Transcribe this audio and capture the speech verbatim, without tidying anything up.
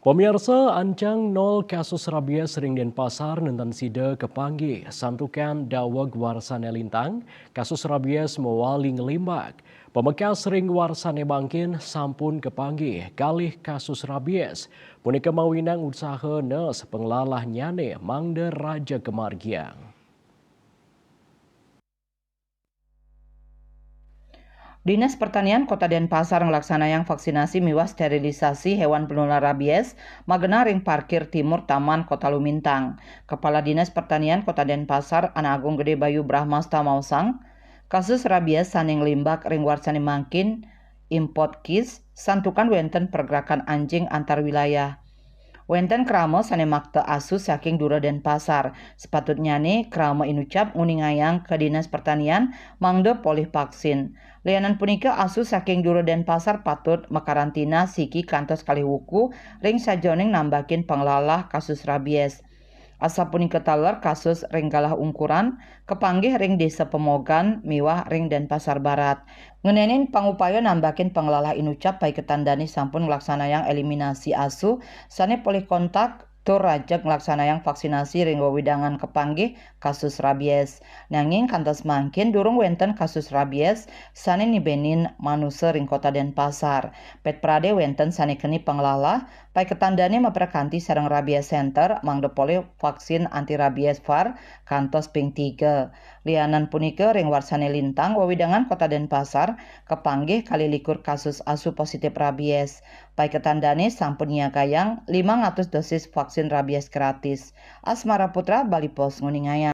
Pemirsa, ancang nol kasus rabies ring Denpasar nenten sida kapanggih, santukan daweg warsané lintang, kasus rabies mawali nglimbak. Pamekas ring warsané mangkin sampun kapanggih kalih kasus rabies. Punika mawinan usaha nes panglalahnyané mangda raja kamargiang. Dinas Pertanian Kota Denpasar nglaksanayang vaksinasi miwah sterilisasi hewan penular rabies magenah ring parkir timur Taman Kota Lumintang. Kepala Dinas Pertanian Kota Denpasar, Ana Agung Gede Bayu Brahmasta maosang, kasus rabies sané nglimbak ring warsané mangkin import case, santukan wénten pergerakan anjing antar wilayah. Wénten krama sané makta asu saking dura Denpasar. Sapatutnyané krama inucap nguningayang ka Dinas Pertanian mangda polih vaksin. Lianan punika, asu saking dura Denpasar patut makarantina siki kantos kalih wuku ring sajeroning nambakin panglalah kasus rabies. Asapunika taler kasus ring Galah Ungkuran kapanggih ring Désa Pemogan miwah ring Denpasar Barat. Ngenénin pangupaya nambakin panglalah inucap, paiketan dané sampun nglaksanayang eliminasi asu sané polih kontak tur rajeg nglaksanayang vaksinasi ring wewidangan kapanggih kasus rabies. Nanging kantos mangkin durung wénten kasus rabies sané nibenin manusa ring Kota Denpasar. Pét pradé wénten sané keni panglalah, paiketan dané maprekanti sareng Rabies Center mangda polih vaksin anti rabies var kantos ping tiga. Lianan punika, ring warsané lintang wewidangan Kota Denpasar kapanggih kalih likur kasus asu positif rabies. Paiketan dané sampun nyiagayang limang atus dosis vaksin rabies gratis. Asmara Putra, Bali Post, nguningayang.